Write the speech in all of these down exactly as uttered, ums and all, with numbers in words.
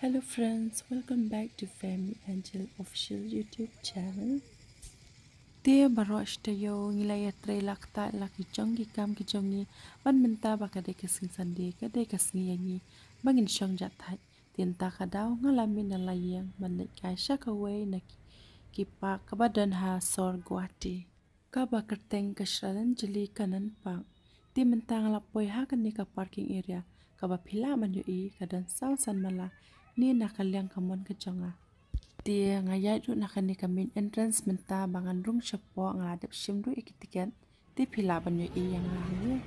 Hello friends, welcome back to Family Angel Official YouTube channel. Te baroh shi taïew ngi la ïatrei la ktah la ki jong ki kam ki jong ngi. Bad mynta ba ka dei ka sngi Sunday, ka dei ka sngi ïa ngi ba ngin shong jahthait. Te mynta ka daw nga la mih na la ïing ban leit kai sha kawei na ki, ki park kaba don ha sor Guwahati. Kaba kyrteng ka Shraddhanjali Kannan Park. Te mynta nga la poi ha kane ka parking area kaba phi lah ban ïohi ka don saw san mala. Ne na ka liang ka mon ka jong nga. Te nga ïaid ruh na kane ka main entrance mynta ba ngan rung shapoh, nga la dep shim ruh ïa ki tiket. Te phi lah ban ïohi ïa nga hangne.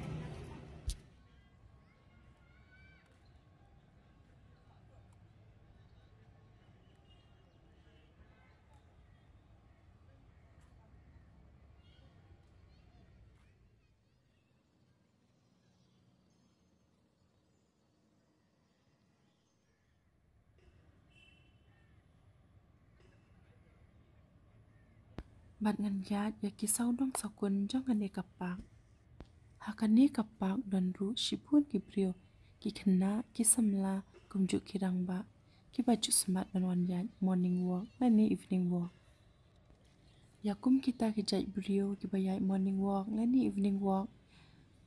Bad ngan ïaid ïa ki sawdong sawkun jong kane ka park. Ha kane ka park don ruh shibun ki briew, ki khynnah, ki samla, kumjuh ki rangbah, kiba ju smat ban wan ïaid morning walk lane evening walk. Ïa kum kita ki jait briew kiba ïaid morning walk lane evening walk,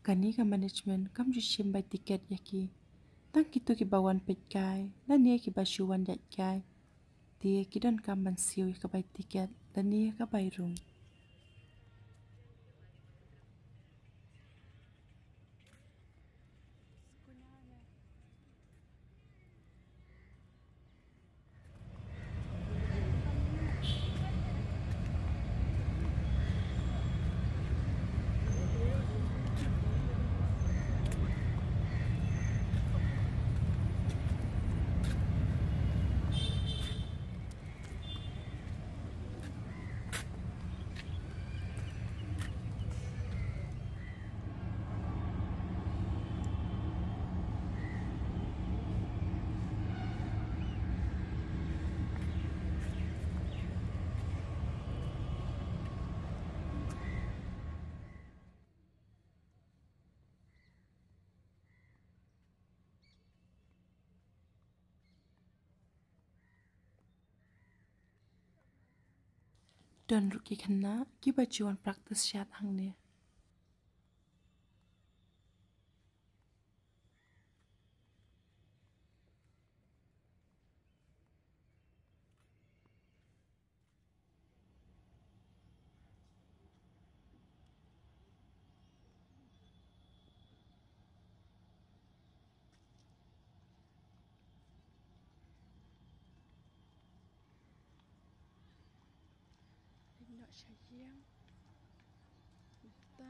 kane ka management kam ju shim bai tiket ïa ki. Tang kito kiba wan peit kai lane kiba shu wan ïaid kai, te ki donkam ban siew ïa ka bai tiket lane ka bai rung. Don ruh ki khynnah kiba ju wan practice shad hangne. Leit noh sha ïing. Mynta.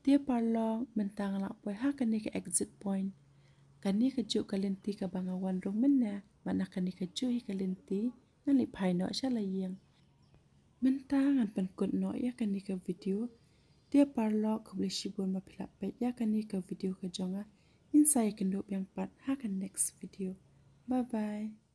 Te paralok, mynta nga la poi ha kane ka exit point. Kane kajuh ka lynti kaba nga wan rung mynne, bad na kane kajuh hi ka lynti ngan leit phai noh sha la ïing. Mynta ngan pynkut noh ïa kane ka video. Te paralok, khublei shibun ba phi la peit ïa kane ka video ka jong nga. Ngin sa ïakynduh biang pat ha ka next video. Bye bye.